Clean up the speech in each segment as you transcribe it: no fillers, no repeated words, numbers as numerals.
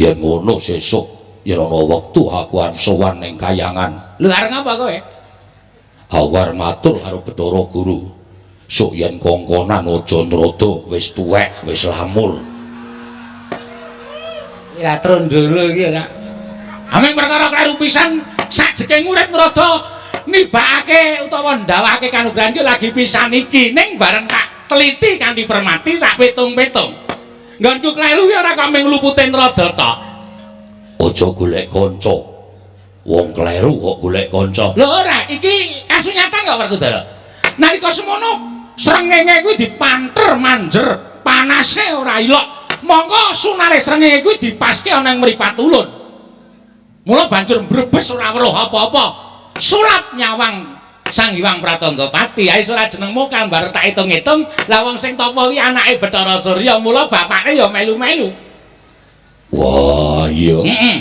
Yen ngono sesuk yen ana wektu aku arep sowan ning kayangan. Lho arep ngapa kowe? Aku arep matur karo Bathara Guru. Sok yen kongkonan aja nrada, wis tuwek, wis lamur. Ya trondolo iki ya. Aming perkara kleru pisan sajeke urip nrada nibakake utawa ndawake kanugrahan iki lagi pisan iki ning bareng tak teliti kanthi permati tak pitung-pitung. Nggonku kleru ki ora kok mung lupute nrada tok. Aja golek kanca. Wong kleru kok golek kanca. Lho ora, iki kasunyatan kok Werkudara. Nalika semono srengenge kuwi dipanter manjer, panase ora ilok. Mongko sunare srengenge kuwi dipaske ana ing mripat ulun. Mula banjur mbrebes ora weruh apa-apa. Sulap nyawang Sang Hyang Pratanggapati. Ae ora jenengmu kan bareng tak hitung-hitung, lah wong sing tapa kuwi anake Bathara Surya, mula bapakne ya melu-melu. Wah, iya. Heeh.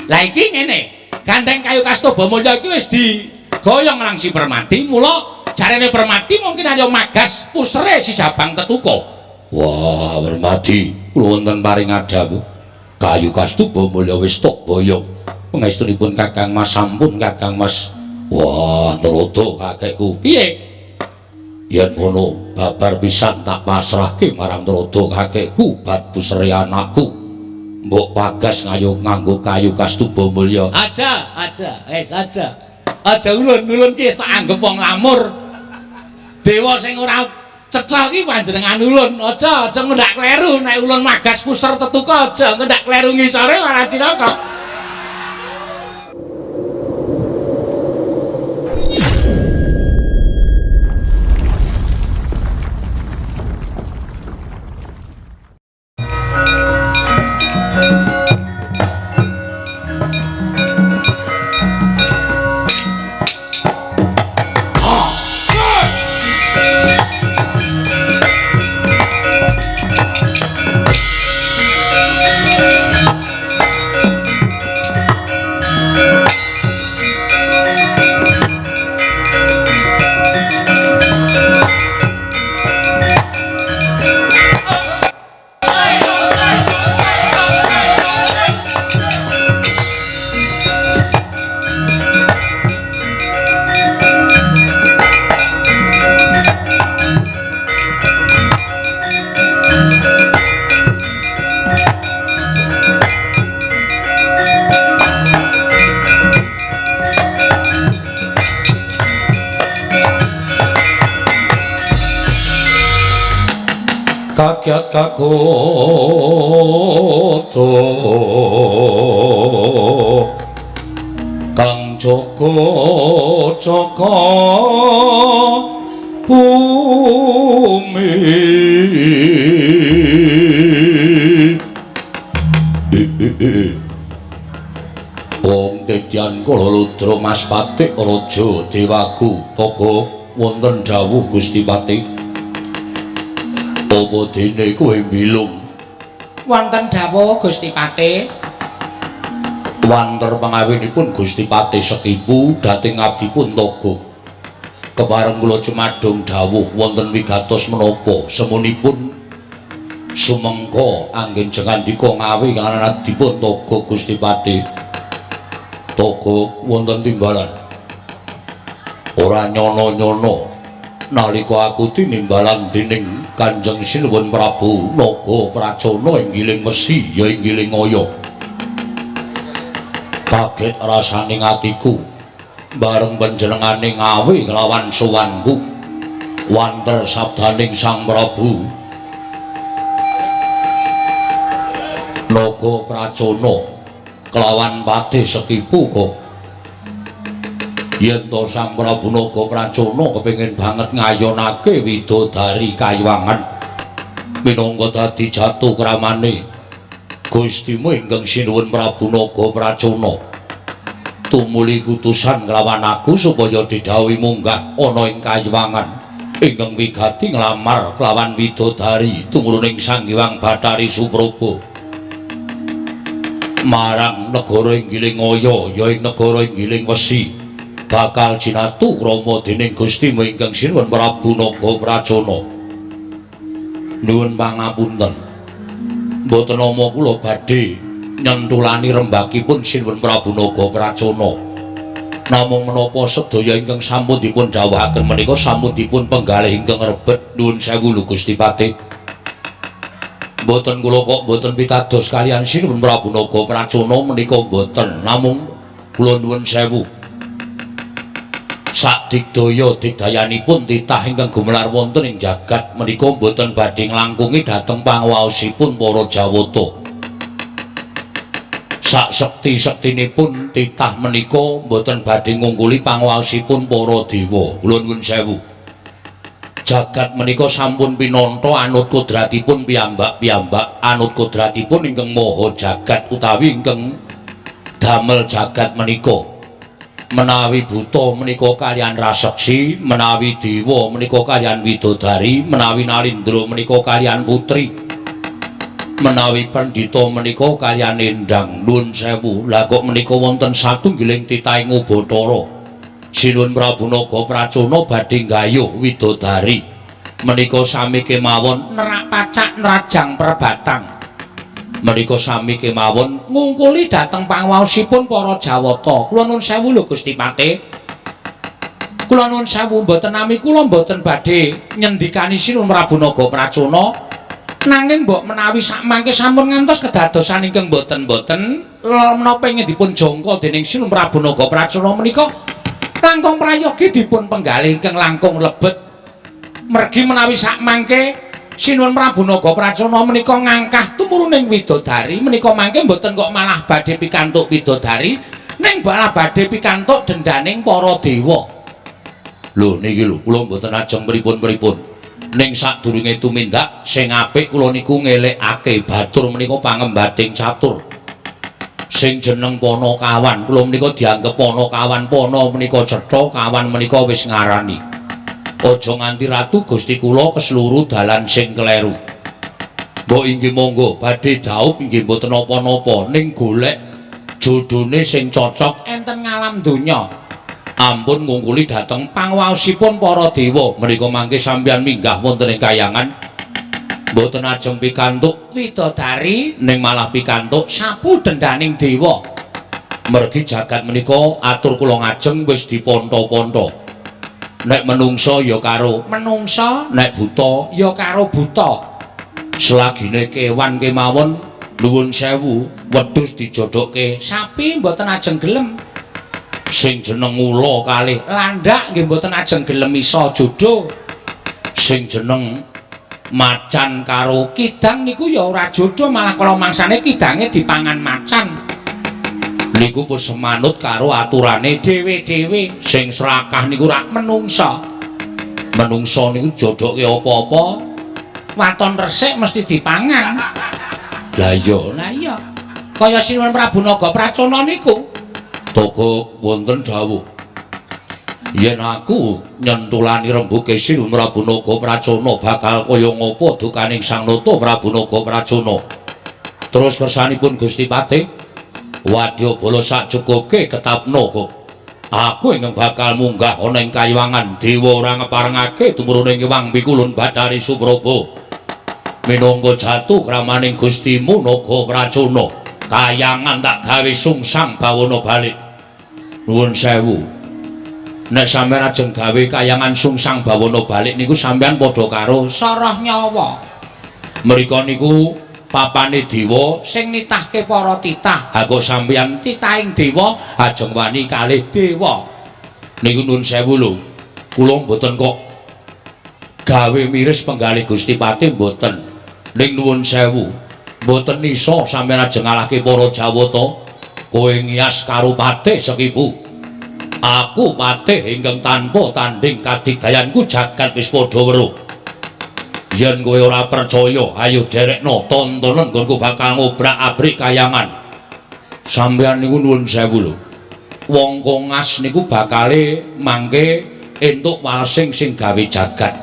Lah iki ngene, gandeng kayu Kastuba Mulya iki wis digoyong lang si Permati, mula jarene Permati mungkin arya magas pusere si Jabang Tetuka. Wah, Permati, kula wonten paring adhawuh. Kayu Kastuba Mulya wis tok boyong. Pangestunipun Kakang Mas sampun Kakang Mas. Wah, Narada kakekku. Piye? Yen ngono, babar pisan tak pasrahke marang Narada kakekku bat pusere anakku. Mbok pagas ngayu nganggo kayu Kastuba Mulya. Aja, aja, wis aja. Aja ulun-ulun ki wis tak anggep wong lamur. Dewa sing ora cetha ki panjenengan ulun. Aja, aja ngendak kleru nek ulun magas puser tetuka aja ngendak kleru ngisore malah cilaka. Kakyat kagodo kang jaga jaga bumi. Wong Tedyan kala ludra Mas Patik Raja Dewaku Toga wonten dawuh Gusti Patih. Apa dene kowe mbilung? Wonten dawuh Gusti Patih. Wanter pangawinipun Gusti Patih Sekipu dhateng abdipun Toga. Kepareng kula cumadung dawuh wonten wigatos menapa semunipun sumengko anggen jengandika ngawi lan abdipun Toga Gusti Patih. Toga wonten timbalan. Ora nyono-nyono nalika aku tinimbalan dening Kanjeng Sinuwun Prabu Naga Pracona ing Giling Wesi ya ing Giling Aya. Kaget rasane atiku bareng panjenengane ngawe kelawan sowanku. Wanter sabdaning Sang Prabu Naga Pracona kelawan Patih Sekipu kok. Yen to Sang Prabu Naga Pracona kepengin banget ngayonake widodari kayuwangan minangka dadi jatuh kramane Gustimu ingkang sinuwun Prabu Naga Pracona tumuli kutusan kelawan aku supaya didhawuhi munggah ana ing kayuwangan ingkang wigati nglamar kelawan widodari tumuruning Sang Hyang Bathari Supraba marang negara ing Giling Aya ya ing negara ing Giling Wesi bakal jinatu krama dening Gustimu ingkang sinuwun Prabu Naga Pracona. Nuwun pangapunten. Mboten nama kula badhe Nyentulani rembakipun Sinuwun Prabu Naga Pracona. Namung menapa sedaya ingkang sampun dipun dhawuhaken menika sampun dipun penggalih ingkang rebet. Nuwun sewu lho Gusti Patih. Mboten kula kok mboten pitados kaliyan Sinuwun Prabu Naga Pracona menika mboten, namung kula nuwun sewu. Sakdigdaya digdayanipun titah ingkang gumelar wonten ing jagat menika mboten badhe nglangkungi dhateng panguwaosipun para Jawata. Sak sekti-sektinipun titah menika mboten badhe ngungkuli panguwaosipun para dewa. Kula nuwun sewu. Jagat menika sampun pinantha anut kodratipun piyambak-piyambak, anut kodratipun ingkang maha jagat utawi ingkang damel jagat menika. Menawi buta menika kaliyan raseksi, menawi dewa menika kaliyan widodari, menawi nalindra menika kaliyan putri, menawi pandhita menika kaliyan endang. Nuwun sewu, lha kok menika wonten satunggiling titahing Ubathara. Sinuwun Prabu Naga Pracona badhe nggayuh widodari menika sami kemawon nerak pacak nerajang perbatang. Menika sami kemawon ngungkuli dhateng panguwaosipun para Jawata. Kula nuwun sewu lho Gusti Patih. Kula nuwun sewu mboten nami kula mboten badhe nyendikani Sinuwun Prabu Naga Pracona. Nanging mbok menawi sakmangke sampun ngantos kedadosan ingkang mboten-mboten menapa ingkang dipun jangka dening Sinuwun Prabu Naga Pracona menika langkung prayogi dipun penggalih ingkang langkung lebet. Mergi menawi sakmangke Sinuwun Prabu Naga Pracona menika ngangkah tumuruning widodari menika mangke mboten kok malah badhe pikantuk widodari, ning malah badhe pikantuk dendaning para dewa. Lho niki lho kula mboten ajeng pripun-pripun. Ning sadurunge tumindak sing apik kula niku ngelekake batur menika pangembating catur. Sing jeneng Panakawan kula menika dianggep Panakawan, pana menika cetha, kawan menika wis ngarani. Aja nganti ratu Gusti kula kesluru dalan sing kleru. Mbok inggih monggo badhe dhaup inggih mboten napa-napa, ning golek jodhone sing cocok enten ngalam donya. Ampun ngungkuli dhateng panguwaosipun para dewa. Menika mangke sampeyan minggah wonten ing kayangan mboten ajeng pikantuk widodari, ning malah pikantuk sapu dendaning dewa. Mergi jagat menika atur kula ngajeng wis diponto-ponto. Nek menungsa ya karo menungsa, nek buta ya karo buta. Selagine kewan kemawon nuwun sewu wedhus dijodhokke sapi mboten ajeng gelem. Sing jeneng ula kalih landak nggih mboten ajeng gelem iso jodho. Sing jeneng macan karo kidang niku ya ora jodho, malah kala mangsane kidange dipangan macan. Niku pun semanut karo aturane dhewe-dhewe. Sing srakah niku rak menungsa. Menungsa niku jodhoke apa-apa, waton resik mesti dipangan. Lah iya, lah iya. Kaya Sinuwun Prabu Naga Pracona niku. Togok wonten dawuh. Yen aku nyentulani rembuke Sinuwun Prabu Naga Pracona bakal kaya ngapa dukaning Sang Nata Prabu Naga Pracona. Terus kersanipun Gusti Patih, wadyabala sak cukupke ketapno kok. Aku ingkang bakal munggah ana ing kayiwangan dewa ora ngeparengake tumurune Hyang Pikulun Bathari Supraba. Minangka jatuh kramaning Gustimu Naga Pracona, kayangan tak gawe sungsang bawana balik. Nuwun sewu. Nek sampeyan ajeng gawe kayangan sungsang bawana balik niku sampeyan padha karo soroh nyawa. Mriko niku papane dewa sing nitahke para titah. Ha kok sampeyan titahing dewa ajeng wani kalih dewa. Niku nuwun sewu lho. Kula mboten kok gawe miris penggalih Gusti Patih mboten. Ning nuwun sewu, mboten iso sampeyan ajeng ngalahke para Jawata. Kowe ngiyas karo Patih Sekipu. Aku patih ingkang tanpa tanding kadigdayanku jagat wis padha weruh. Yen kowe ora percaya, ayo derekno tontonen nggonku bakal ngobrak-abrik kayangan. Sampeyan niku nuwun sewu lho. Wong kongas niku bakale mangke entuk walesing sing gawe jagat.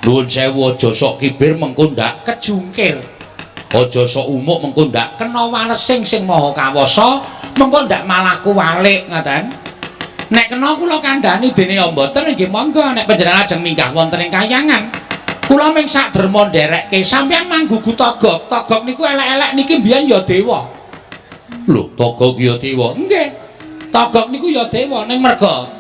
Nuwun sewu aja sok kibir mengko ndak kejungkir. Aja sok umuk mengko ndak kena walesing sing maha kawasa, mengko ndak malah kuwalik ngoten. Nek kena kula kandhani dene ya mboten nggih monggo nek panjenengan ajeng minggah wonten ing kayangan. Kula ming sak derma nderekke sampeyan manggugu togok. Togok niku elek-elek niki mbiyen ya dewa. Lho, Togog ya dewa. Nggih. Togog niku ya dewa ning merga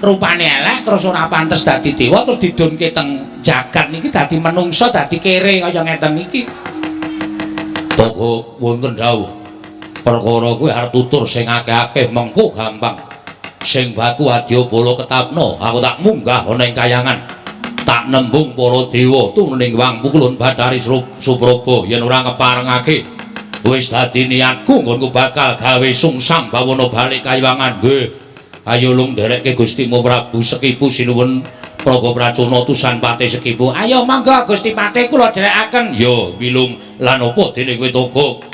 rupane elek terus ora pantes dadi dewa terus didunke teng jagat niki dadi menungsa dadi kere kaya ngeten iki. Togog wonten dawuh. Perkara kuwi arep tutur sing akeh-akeh mengko gampang. Sing baku adyabala ketapno, aku tak munggah ana ing kayangan. Tak nembung para dewa tuning wang pukulun Bathari Supraba yen ora keparengake. Wis dadi niatku nggonku bakal gawe sungsang bawana balik kayiwangan. Nggih. Ayo lung nderekke Gustimu Prabu Sekipu sinuwun Praga Pracona utusan Patih Sekipu. Ayo monggo Gusti Patih kula dherekaken. Ya, wilung lan apa dene kowe Togog?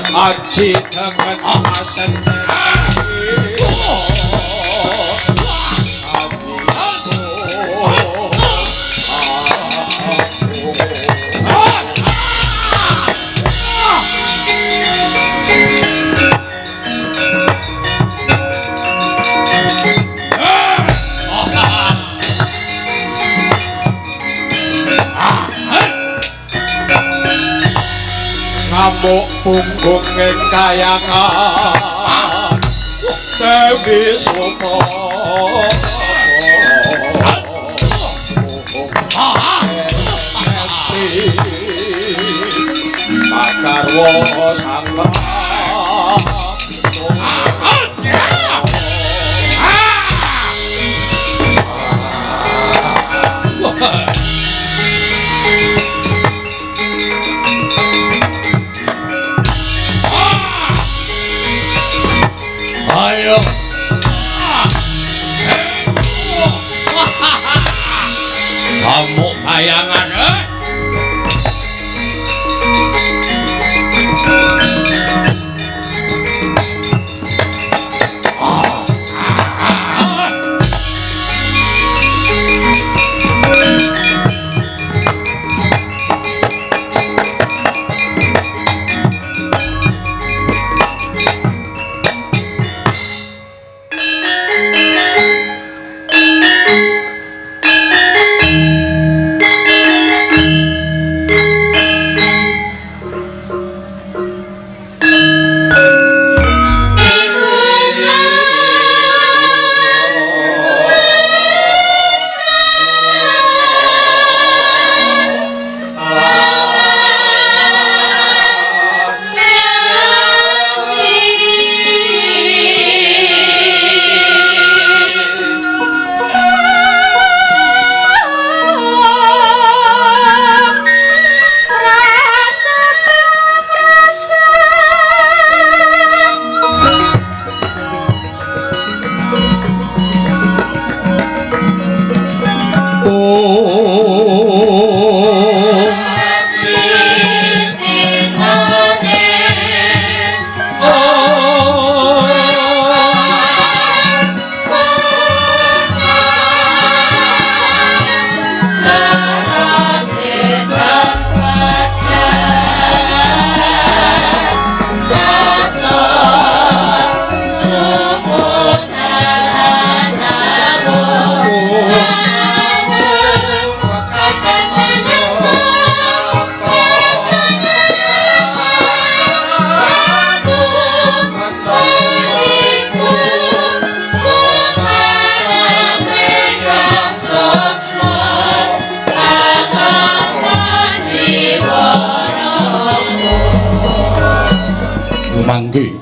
Aji dengan asen Amuk punggung ing kayangan Dewi Supa Esti Magarwa Sang Ayo. Amuk kayangan. Mangke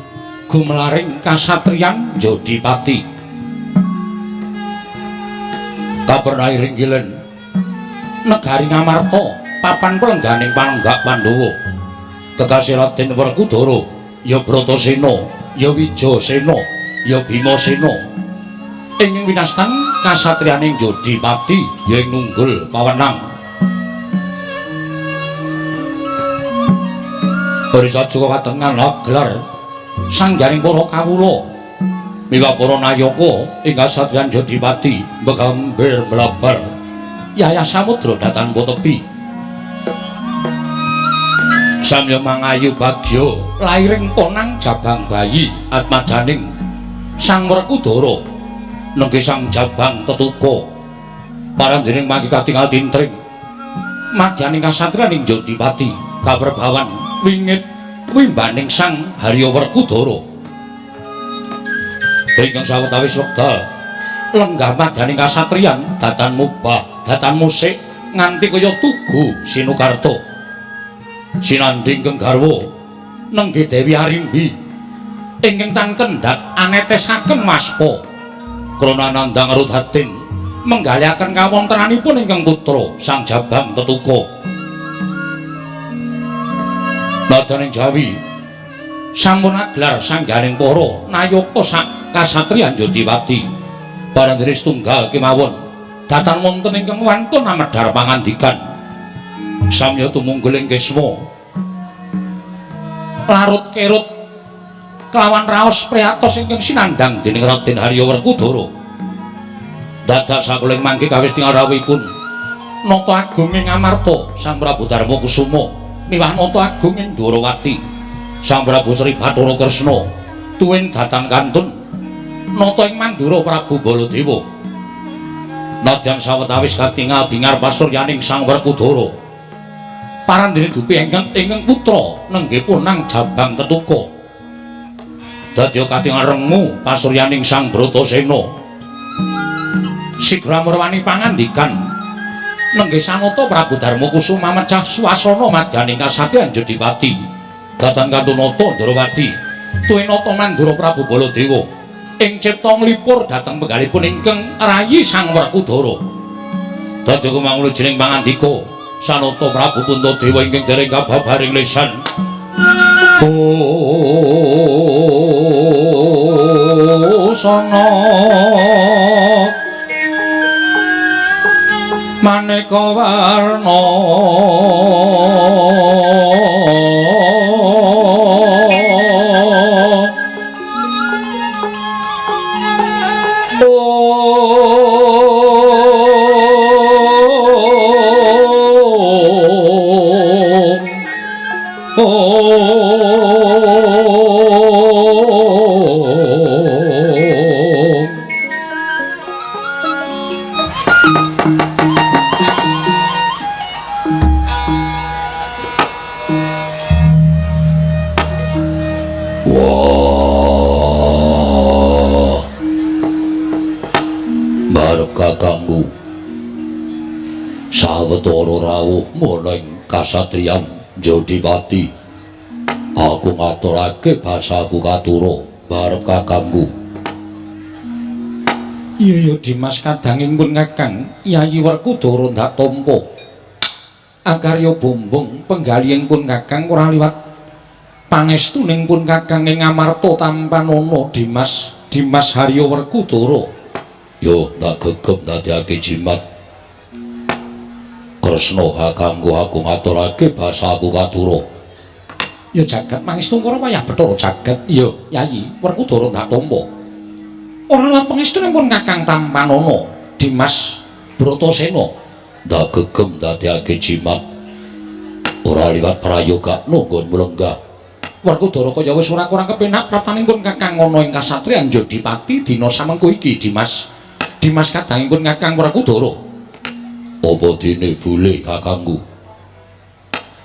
gumlaring kasatriyan Jodipati kapernahi ringgilen negari Ngamarta papan pelengganing panenggak Pandhawa kekasih Raden Werkudara ya Bratasena ya Wijasena ya Bimasena ing winastan kasatriyaning Jodipati ya ing nunggul pawenang. Barisa juga katengan gelar sanggaring para kawula miwah para nayaka ing kasatriyan Jodipati begambir mlabar yayah samudra datan tepi samya mangayu bagya lairing ponang jabang bayi atmajaning Sang Werkudara nengge sang jabang tetuka parandening mangke katingal tintring madyaning kasatriyan ing Jodipati kaperbawan wingit wimbaning Sang Harya Werkudara ingkang sawetawis wekdal lenggah madyaning kasatriyan datan mubah datan musik nganti kaya tugu sinukarta sinandhing keng garwa nengge Dewi Arimbi ingkang tan kendhat anetesaken waspa krana nandhang rudatin menggalihaken kawontenanipun ingkang putra Sang Jabang Tetuka. Nadaning Jawi sampun aglar sangganing para nayaka sak kasatriyan Jodipati barandene setunggal kemawon datan wonten ingkang wantun amedhar pangandikan samya tumunggul ing kiswa larut kerut kelawan raos priyatos ingkang sinandhang dening Raden Harya Werkudara. Dadak sakuling mangke kawis tingal rawuhipun Nata Agung ing Amarta Sang Prabu Darma Kusuma miwah Nata Agung ing Dwarawati Sang Prabu Sri Bathara Kresna tuwin datan kantun nata ing Mandura Prabu Baladewa. Nadyan sawetawis katingal bingar pasuryaning Sang Werkudara Parandene dupi ingkang ingkang putra nenggih punang Jabang Tetuka. Dadya katingal rengu pasuryaning Sang Bratasena. Sigra murwani pangandikan nenggih Sanata Prabu Darma Kusuma mecah swasana madyaning kasatriyan Jodipati. Datan Kantunata Ndrawati tuwinata Mandura Prabu Baladewa ing cipta nglipur dhateng penggalipun ingkang rayi Sang Werkudara. Dadya kumangula jeneng pangandika Sanata Prabu Puntadewa ingkang dereng kababaring lesan. Busana maneka warna Kasatriyan Jodipati, aku ngaturake basaku katura barep kakangku. Iya ya Dimas kadanging pun kakang Yayi Werkudara ndak tampa akarya bombong penggalihing pun kakang ora liwat pangestuning pun kakang ing amarta tampanana Dimas Dimas Haryo Werkudara. Yo ndak gegem ndadekake jimat Kresna kakangku, aku ngaturake basaku katura. Ya jagat pangestu karo wayah Bathara jagat. Ya Yayi Werkudara ndak tampa ora liwat pangestuning pun kakang tampanana Dimas Bratasena. Ndak gegem ndadekake jimat ora liwat prayogakno nggon mlenggah. Werkudara kaya wis ora kurang kepenak praptaning pun kakang ana ing kasatriyan Jodipati dina samengko iki Dimas Dimas kadangipun kakang Werkudara. Apa dene bule kakangku?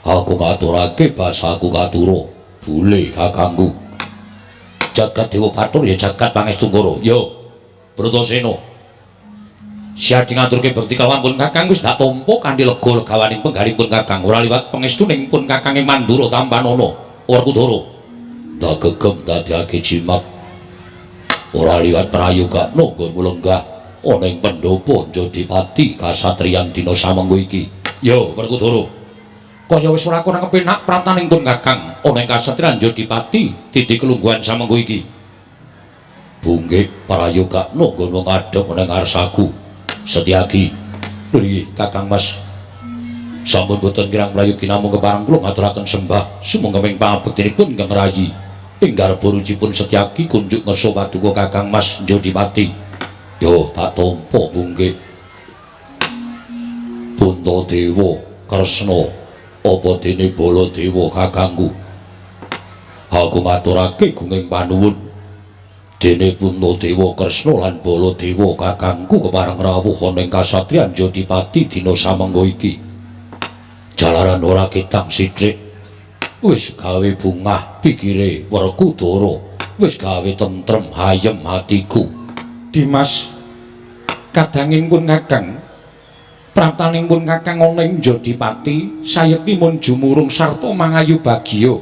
Aku ngaturake basaku katura bule kakangku. Jagat Dewa Bathara ya jagat pangestu karo. Ya Bratasena Siadi ngaturke bekti kalawan pun kakang wis ndak tampa kanthi lega legawaning penggalipun kakang ora liwat pangestuning pun kakange Mandura tampanana Werkudara. Ndak gegem ndadekake jimat ora liwat prayogakno nggon mlenggah ana ing pendopo Jodipati kasatriyan dina samengko iki. Ya Werkudara kaya wis ora kurang kepenak praptaning pun kakang ana ing kasatriyan Jodipati titi kelungguhan samengko iki. Bunggih prayogakno nggon ngadhep ana ing ngarsaku. Setyaki, lho Kakang Mas sampun boten kirang prayogi namung kepareng kula ngaturaken sembah sumangga ing pangabektinipun ingkang rayi ing garba rucipun Setyaki kunjuk ngersa paduka Kakang Mas Jodipati. Yo tak tampa bunggih. Puntadewa Kresna apa dene Baladewa kakangku? Aku ngaturake gunging panuwun. Dene Puntadewa Kresna lan Baladewa kakangku kepareng rawuh ana ing kasatriyan Jodipati dina samengko iki. Jalaran ora ketang sithik wis gawe bungah pikire Werkudara, wis gawe tentrem hayem hatiku. Dimas kadanging pun kakang praptaning pun kakang ana ing Jodipati sayekti mun jumurung sarta mangayu bagya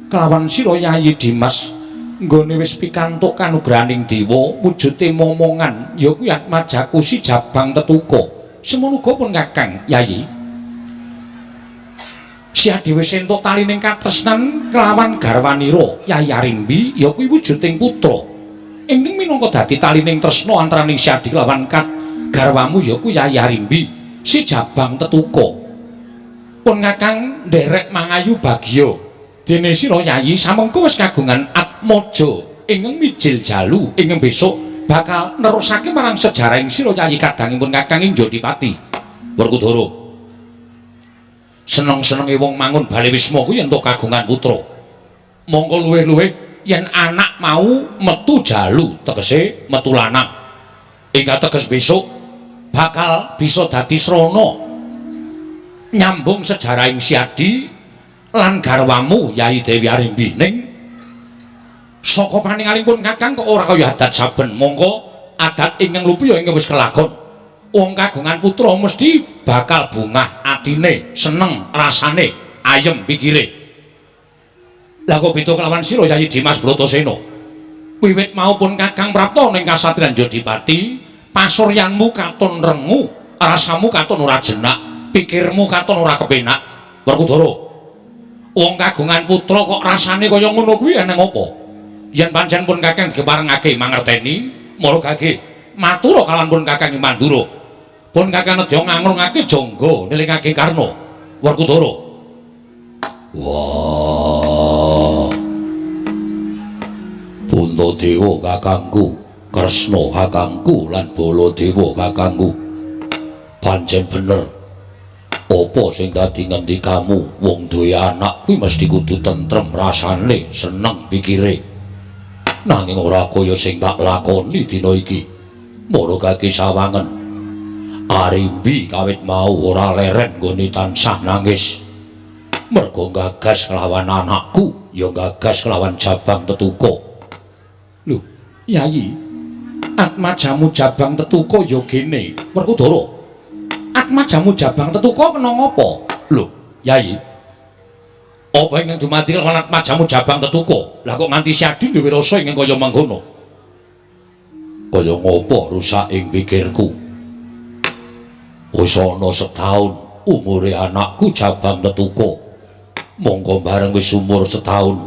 kelawan sira Yayi Dimas nggone wis pikantuk kanugrahaning dewa wujude momongan ya kuwi Atmajaku si Jabang Tetuka. Semono uga pun kakang Yayi Siadi wis entuk talining katresnan kelawan garwanira Yayi Arimbi ya kuwi wujuding putra ingkang minangka dadi talining tresna antaraning Siadi kelawan garwamu ya kuwi Yayi Arimbi si Jabang Tetuka. Pun kakang nderek mangayu bagya dene sira Yayi samengko wis kagungan atmaja ingkang mijil jalu ingkang besok bakal nerusake marang sejarahing sira Yayi kadangipun kakang ing Jodipati. Werkudara seneng-senenge wong mangun bale wisma kuwi entuk kagungan putra. Mongko luwih-luwih yen anak mau metu jalu tegese metu lanang ing kateges besok bakal bisa dadi srana Nyambung sejarahing Siadi lan garwamu Yayi Dewi Arimbi. Ning saka paningalipun Kakang kok ora kaya adat saben, mongko adat ingkang lupi ya ingkang wis kelakon. Wong kagungan putra mesti bakal bungah atine, seneng rasane, ayem pikire. Lah kok beda kelawan sira Yayi Dimas Bratasena? Wiwit mau pun Kakang prapta ning kasatriyan Jodipati, pasuryanmu katon rengu, rasamu katon ora jenak, pikirmu katon ora kepenak. Werkudara, wong kagungan putra kok rasane kaya ngono kuwi eneng apa? Yen pancen pun Kakang diparengake mangerteni, mara gage matura kalawan pun Kakang Mandura. Pun Kakang nedya ngangrungake jangga nilingake Karna. Werkudara. Wah. Puntadewa kakangku, Kresna kakangku lan Baladewa kakangku. Pancen bener. Apa sing dadi ngendikamu wong duwe anak kuwi mesti kudu tentrem rasane, seneng pikire. Nanging ora kaya sing tak lakoni dina iki. Mara kaki sawangen. Arimbi kawit mau ora leren nggone tansah nangis. Mergo gagas kelawan anakku, ya gagas kelawan Jabang Tetuka. Lho, Yayi, atmajamu Jabang Tetuka ya gene. Werkudara, atmajamu Jabang Tetuka kena ngapa? Lho, Yayi, apa ingkang dumadi kelawan atmajamu Jabang Tetuka? Lah kok nganti Siadi duwe rasa ingkang kaya mangkono? Kaya ngapa rusak ing pikirku? Wis ana setahun umure anakku Jabang Tetuka. Mongko bareng wis umur setahun,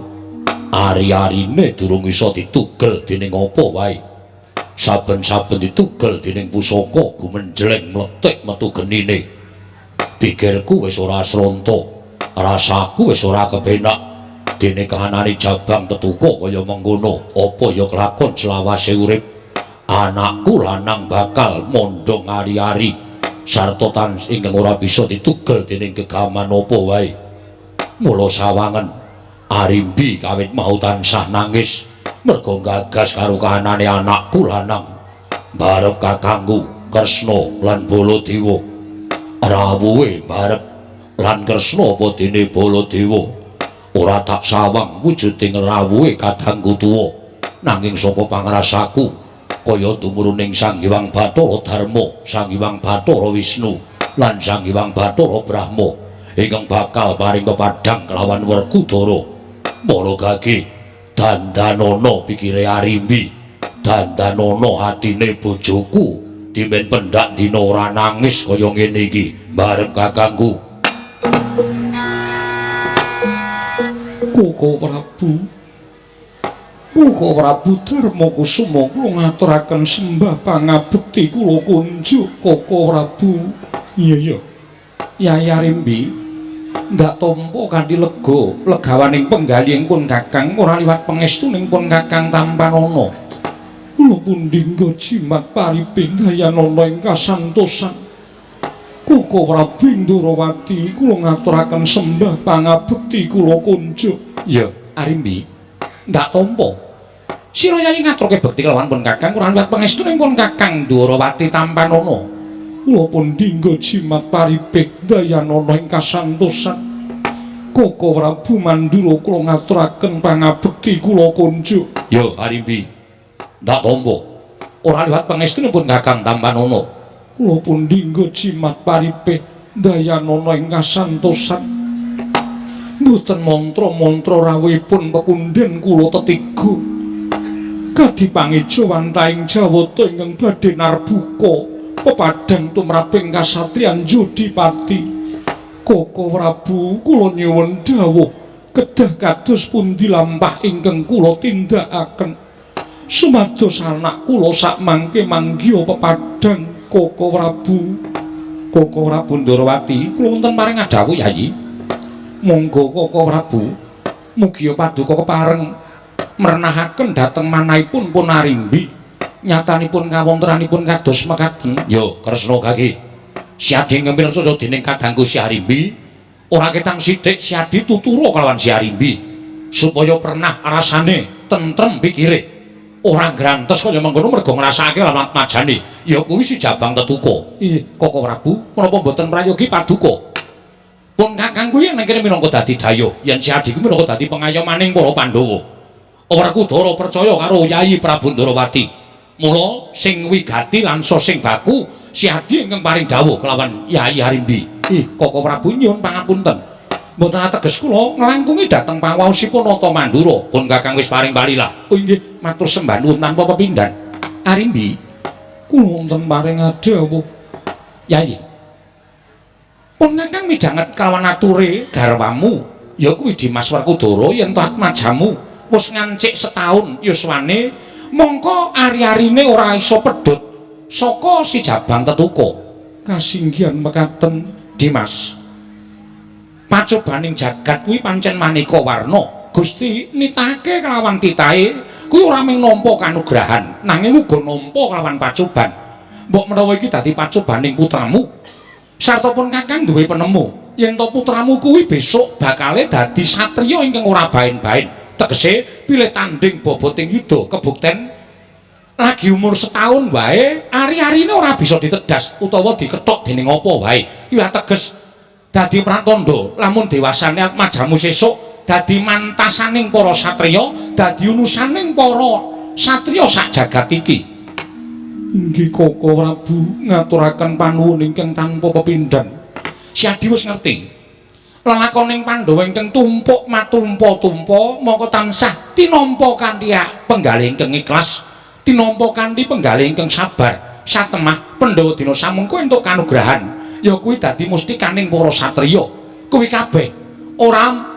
ari-arine durung iso ditugel dening apa wae. Saben-saben ditugel dening pusaka gumenjleng mlethik metu genine. Pikirku wis ora sronta, rasaku wis ora kepenak. Dene kahanane Jabang Tetuka kaya mengkono, apa ya kelakon selawase urip? Anakku lanang bakal mondhong ari-ari sarta tansah ingkang ora bisa ditugel dening gegaman apa wae. Mula sawangen Arimbi kawit mau tansah nangis mergo gagas karo kahanane anakku lanang. Barep kakangku Kresna lan Baladewa. Rawuhe barep lan Kresna apa dene Baladewa. Ora tak sawang wujuding rawuhe kadangku tuwa, nanging saka pangrasaku kaya tumuruning Sang Hyang Bathara Darma, Sang Hyang Bathara Wisnu lan Sang Hyang Bathara Brahma ingkang bakal paring pepadhang kelawan Werkudara. Mara gage dandanana pikire Arimbi, dandanana atine bojoku, dimen pendak dina ora nangis kaya ngene iki barep kakangku. Koko Prabu, Koko Prabu Darma Kusuma kula ngaturaken sembah pangabekti kula kunjuk Koko Prabu. Iya iya. Yayi Arimbi ndak tampa kanthi lega, legawaning penggalihing pun Kakang ora liwat pangestuning pun Kakang tampanana. Kula pundhingga jimat pariping dayanana ing kasantosan. Koko Prabu Ndorowati kula ngaturaken sembah pangabekti kula kunjuk. Iya, Arimbi, ndak tampa. Sira Yayi ngaturke bekti kelawan pun Kakang ora liwat pangestuning pun Kakang Ndorowati tampanana. Kula pundhingga jimat paripih dayanana ing kasantosan. Koko Prabu Mandura kula ngaturaken pangabekti kula kunjuk. Ya Arimbi, ndak tampa. Ora liwat pangestunipun Kakang tampanana. Kula pundhingga jimat paripih dayanana ing kasantosan. Mboten mantra-mantra rawuhipun pepundhen kula tetiga. Kadi pangejawantahing Jawata ingkang badhe narbuka pepadhang tumraping kasatriyan Jodipati. Koko Prabu kula nyuwun dawuh kedah kados pundi lampah ingkang kula tindakaken sumados anak kula sakmangke manggiha pepadhang. Koko Prabu, Koko Prabu Ndorowati kula wonten paring adhawuh Yayi. Monggo Koko Prabu mugi paduka kepareng merenahaken dhateng manahipun pun Arimbi. Nyatanipun kawontenanipun kados mekaten. Ya Kresna kaki, Siadi ngempil sada dening kadangku Si Arimbi, ora ketang sithik Siadi tutura kelawan Si Arimbi supaya pernah rasane tentrem pikire. Ora grantes kaya mengkono mergo ngrasakake lawan majane. Ya kuwi si Jabang Tetuka. Ih, Koko Prabu, menapa mboten prayogi paduka? Pun Kakang kuwi nang kene minangka dadi dayuh, yen si adhiku minangka dadi pengayomaning para Pandhawa. Werkudara percaya karo Yayi Prabu Ndorowati. Mula sing wigati lan sing baku si adhi ingkang paring dawuh kelawan Yayi Arimbi. Ih, Koko Prabu nyuwun pangapunten. Mboten ateges kula nglangkungi dhateng pangaosipun Nata Mandura. Pun Kakang wis paring palilah. Oh inggih, matur sembah nuwun tanpa pepindhan. Arimbi, kula wonten paring adhawuh. Yayi. Pun Kakang midhanget kalawan ature garwamu, ya kuwi Dimas Werkudara yen to atmajamu wis ngancik setahun yuswane, mongko ari-arine ora iso pedhot saka si Jabang Tetuka. Kasinggihan mekaten Dimas. Pacobaning jagat kuwi pancen maneka warna. Gusti nitahake kelawan titahe kuwi ora mung nampa kanugrahan, nanging uga nampa kelawan pacoban. Mbok menawa iki dadi pacobaning putramu. Sarta pun Kakang duwe penemu yen to putramu kuwi besok bakale dadi satriya ingkang ora baen-baen. Tegese pilih tanding boboting yuda kebukten lagi umur setahun wae ari-arine ora bisa ditedas utawa dikethok dening apa wae. Kuwi ateges dadi pratandha lamun dewasane atmajamu sesuk dadi mantasaning para satriya, dadi unusaning para satriya sak jagat iki. Inggih Koko Prabu ngaturaken panuwun ingkang tanpa pepindhan. Si Adi wis ngerti. Lelakoning Pandhawa ingkang tumpuk matumpa-tumpa maka tansah tinampa kanthi penggalih ingkang ikhlas, tinampa kanthi penggalih ingkang sabar. Satemah Pandhawa dina samengko entuk kanugrahan, ya kuwi dadi mustikaning para satriya. Kuwi kabeh ora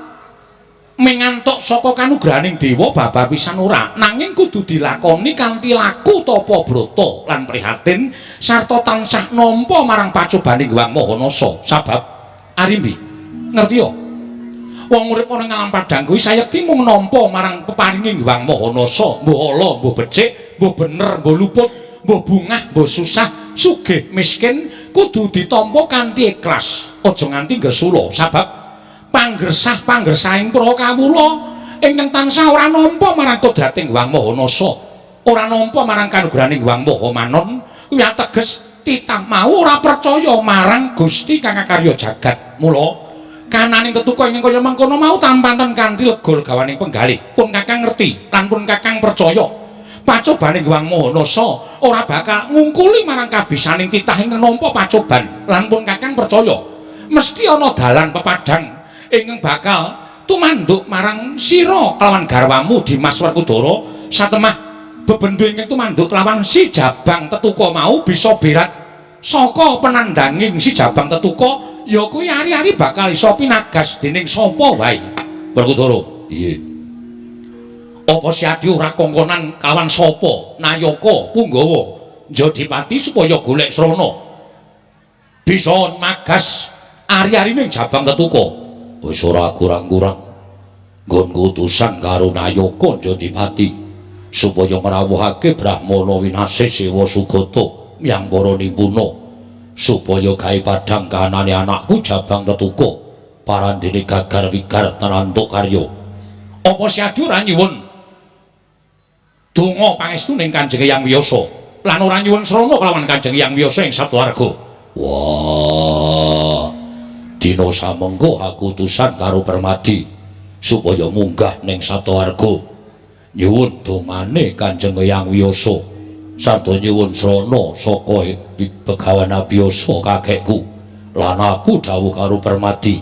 mengantuk saka kanugrahaning dewa babar pisan ora, nanging kudu dilakoni kanthi laku tapa brata lan prihatin sarta tansah nampa marang pacobaning Hyang Maha Nasa. Sabab Arimbi ngerti ya, wong urip ana ing alam padhang kuwi sayekti mung nampa marang peparinging Hyang Maha Nasa, mbuh ala mbuh becik, mbuh bener mbuh luput, mbuh bungah mbuh susah, sugih miskin kudu ditampa kanthi ikhlas, aja nganti ngresula. Sabab panggersah-panggersahing para kawula ingkang tansah ora nampa marang kodrating Hyang Maha Nasa, ora nampa marang kanugrahaning Hyang Maha Manon, kuwi ateges titah mau ora percaya marang Gusti kang akarya jagat. Mula kananing tetuka ingkang kaya mangkono mau tampanten kanthi lega legawaning penggalih. Pun Kakang ngerti lan pun Kakang percaya pacobaning Hyang Maha Nasa ora bakal ngungkuli marang kabisaning titah ingkang nampa pacoban, lan pun Kakang percaya mesti ana dalan pepadhang ingkang bakal tumanduk marang sira kelawan garwamu Dimas Werkudara. Satemah bebendu ingkang tumanduk kelawan si Jabang Tetuka mau bisa berat saka penandanging si Jabang Tetuka, ya kuwi ari-ari bakal iso pinagas dening sapa wae. Werkudara, iya. Apa si Adi ora kongkonan kelawan sapa nayaka punggawa Jodipati supaya golek srana bisa magas ari-arine Jabang Tetuka? Wis ora kurang-kurang nggon utusan karo nayaka Jodipati supaya ngrawuhake Brahmana Winasih Sewa Sugata yang para nimpuna supaya gawe padhang kahanane anakku Jabang Tetuka parandene gagar wigar terantuk karya. Apa si Adi ora nyuwun donga pangestu ning Kanjeng Hyang Wiyasa lan ora nyuwun srana kelawan Kanjeng Hyang Wiyasa ing Sabtuarga? Wah, dina samengko aku utusan karo Permadi supaya munggah ning Sabtuarga nyuwun dongane Kanjeng Hyang Wiyasa sarta nyuwun srana saka Begawan Abiyasa kakekku. Lan aku dawuh karo Permadi,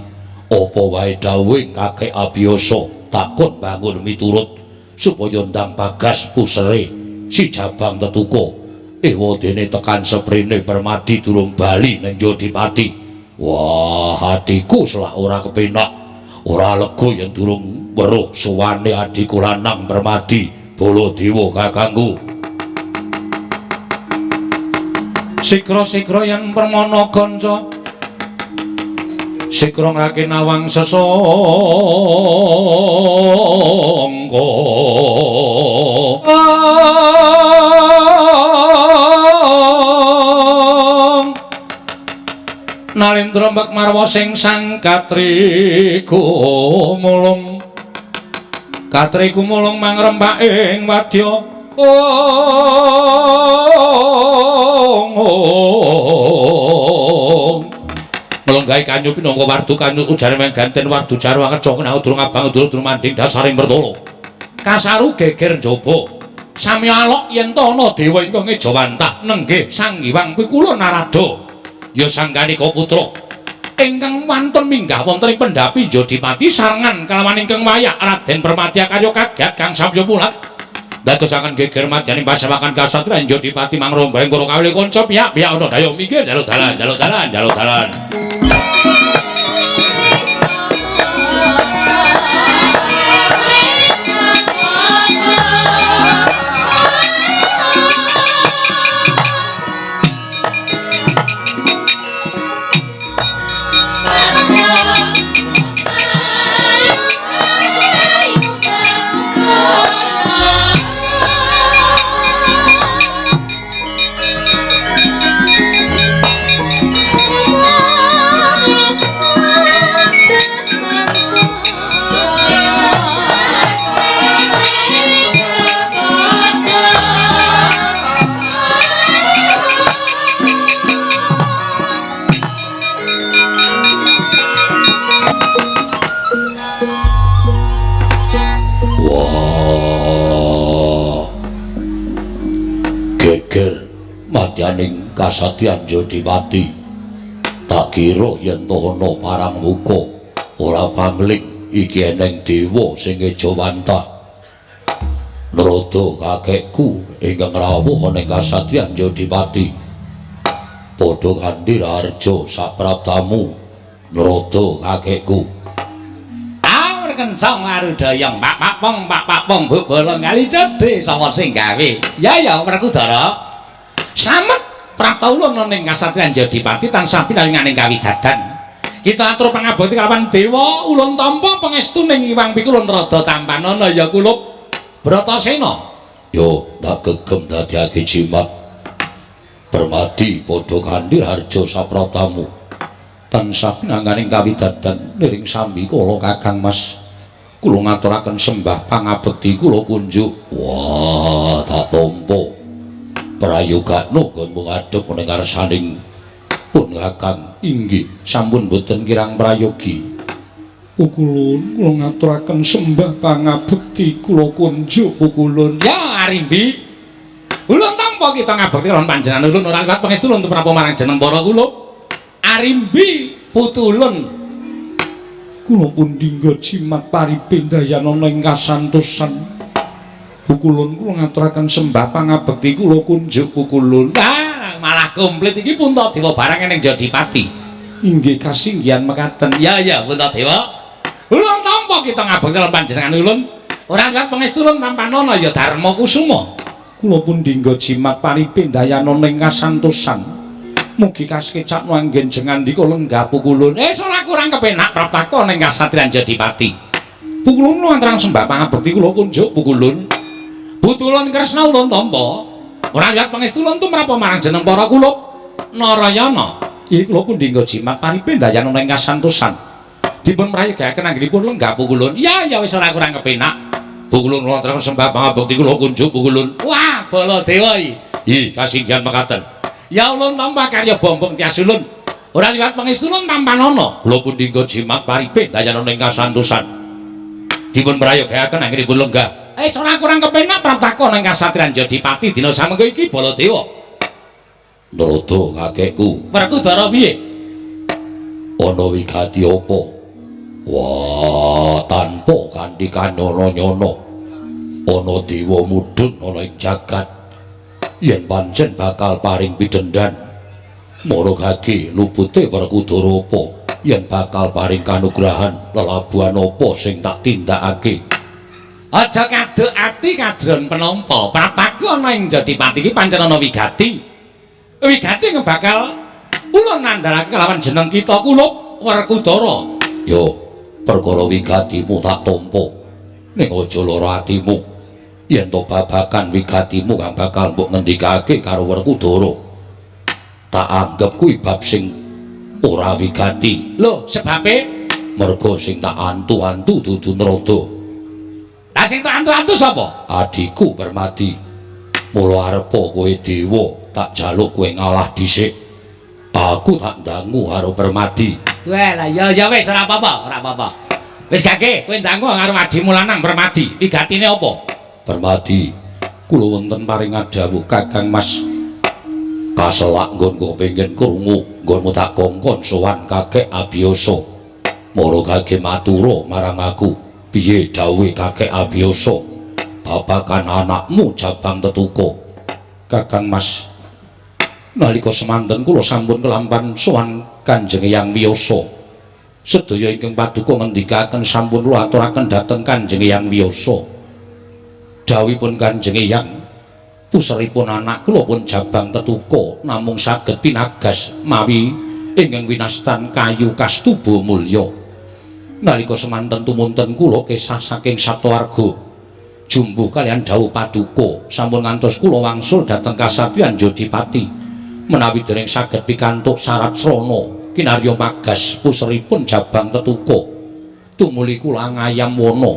apa wae dawuhing kakek Abiyasa takon bangun miturut supaya ndang bagas pusere si Jabang Tetuka. Ewadene tekan seprene Permadi durung bali ning Jodipati. Wah, atiku selak ora kepenak, ora lega yen durung weruh suwane adhiku lanang Permadi Baladewa kakangku. Sikra-sikra yen permana kanca, sikra ngrake nawang sesangka. Nalendra mbek marwa sing sang katri gumulung, katri gumulung mangrembak ing wadya. Ong. Melung lenggahe kanyu pinangka wardu kanyu ujare meng ganten wardu jarwa kecoh kena durung abang durung manding dasaring pertolo. Kasaru geger njaba. Samya alok yen to ana dewa ingkang ngejawantah nenggih Sang Hyang Pikula Narada. Ya Sangganika putra ingkang wantun minggah wonten ing pendhapi Jodipati sarengan kalawan ingkang wayak Raden Permati Akarya kaget kang samya mulat. Dadosaken geger madyaning pasewakan kasatriyan Jodipati mangrombaing para kawula kanca piyak-piyak ana daya minggir jaluk dalan jaluk dalan jaluk dalan. Madyaning kasatyan Jodipati tak kira yen to ana parang muka ora pangling iki eneng dewa sing ngejawantah. Narada kakekku ingkang rawuh ana ing kasatriyan Jodipati padha kanthi raharja saprabdamu Narada kakekku. Awur kencang arudayang pak pak pong pak pak pong buk bolong kali cedhe sapa sing gawe. Ya ya Werkudara. Slamet prapta ulun ana ing kasatriyan Jodipati tansah pinaringaning kawidadan. Kita atur pangabekti kalawan dewa ulun tampa pangestuning Hyang Pikulun rada tampanana ya kulup Bratasena. Yo tak gegem dadiake jimat. Permadi padha kanthi harja sapratamu. Tansah pinanganing kawidadan niring sambi kula Kakang Mas. Kula ngaturaken sembah pangabekti kula kunjuk. Wah, tak tampa. Prayogakno nggonmu ngadhep ning ngarsaning pun Kakang. Inggih, sampun boten kirang prayogi. Pukulun kula ngaturaken sembah pangabekti kula kunjuk pukulun. Ya Arimbi. Ulun tampa kita ngabekti lan panjenengan ulun ora liwat pangestu ulun tumrap marang jeneng para kula. Arimbi putulun. Kula pun dinggo jimat paripindayanana ing kasantosan. Pukulun kula ngaturaken sembah pangabekti kula kunjuk pukulun. Ah, malah komplit iki Puntadewa barang ning Jodipati. Inggih kasinggihan mekaten. Ya ya Puntadewa. Ulun tampa kita ngabekti lan panjenengan ulun ora liwat pangestu ulun tampanana ya Darma Kusuma. Kula pun dinggo jimat paripindayanana ing kasantosan. Mugi kasekecakno anggen jengandika lenggah pukulun. Ora kurang kepenak praptaka ning kasatriyan Jodipati. Pukulun kula ngaturaken sembah pangabekti kula kunjuk pukulun. Butulun Kresna ulun tampa. Ora liwat pangestu ulun tumrap marang jeneng para kulup Narayana. Iki kula pun dinggo jimat paripindayanana ing kasantosan. Dipun prayogaken anggenipun lenggah pukulun. Ya ya wis ora kurang kepenak. Pukulun kula ngaturaken sembah pangabekti kula kunjuk pukulun. Wah, Baladewa iki. Ih, kasinggihan mekaten. Ya ulun tampa karya bombong tias ulun. Ora liwat pangestu ulun tampanana. Kula pun dinggo jimat paripindayanana ing kasantosan. Dipun prayogaken anggenipun lenggah. Ora kurang kepenak praptaka nang kasatriyan Jodipati dina samengko iki Baladewa. Narada kakekku. Werkudara piye? Ana wigati apa? Wah, tanpa kanthi kanyono-nyono ana dewa mudhun ana ing jagat. Yen pancen bakal paring pidhendan maragake lupute Werkudara apa? Yen bakal paring kanugrahan lelabuhan apa sing tak tindakake? Aja kaduk ati kajron penampa. Praptaku ana ing Jodipati iki pancen ana wigati. Wigati bakal ulun ngandharake kelawan jeneng kita kulup Werkudara. Yo, perkara wigatimu tak tampa. Ning aja lara atimu. Yen to babagan wigatimu kang bakal mbok ngendikake karo Werkudara, tak anggep kuwi bab sing ora wigati. Lho, sebabe merga sing tak antu-antu dudu Narada. Lah sing tak antu-antu sapa? Adhiku Permadi. Mula arepa kowe dewa, tak jaluk kowe ngalah dhisik. Aku tak ndangu karo Permadi. Wah, lah ya ya wis ora apa-apa, ora apa-apa. Wis gage, kowe ndangku karo adimu lanang Permadi. Wigatine apa? Permadi, kula wonten paring dawuh Kakang Mas. Kaselak nggonku pengin krungu, nggonmu tak kongkon sowan Kakek Abiyasa. Mara gage matura marang aku, piye dawuhe Kakek Abiyasa babagan anakmu Jabang Tetuka? Kakang Mas, nalika semanten kula sampun kelampan sowan Kanjeng Hyang Wiyasa. Sedaya ingkang paduka ngendikaken sampun kula aturaken dhateng Kanjeng Hyang Wiyasa. Dawuhipun Kanjeng Hyang, puseripun anak kula pun Jabang Tetuka namung saged pinagas mawi ingkang winastan kayu kastuba mulya. Nalika semanten tumunten kula kesah saking satawarga jumbuh kaliyan dawuh paduka, sampun ngantos kula wangsul dhateng kasatriyan Jodipati. Menawi dereng saged pikantuk syarat srana kinarya magas puseripun Jabang Tetuka, tumuli kula ngayam wana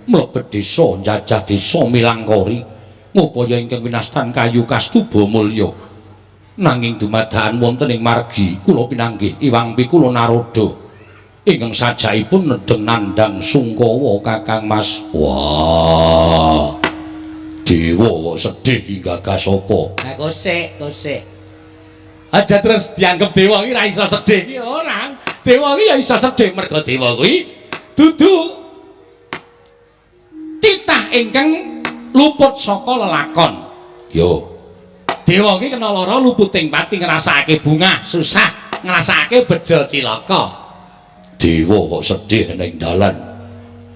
mlebet desa njajah desa Milangkori ngupaya ingkang winastan kayu kastuba mulya. Nanging dumadakan wonten ing margi kula pinanggih Iwang Pikula Narada ingkang sajakipun nedheng nandhang sungkawa. Kakang Mas, wah, dewa kok sedih gagas apa? Lah kosek, kosek. Aja terus dianggep dewa iki ora iso sedih iki ora. Dewa iki ya iso sedih mergo dewa kuwi dudu titah ingkang luput saka lelakon. Yo. Dewa iki kena lara luputing pati, ngrasakake bungah, susah, ngrasakake bejo cilaka. Dewa kok sedih ning dalan.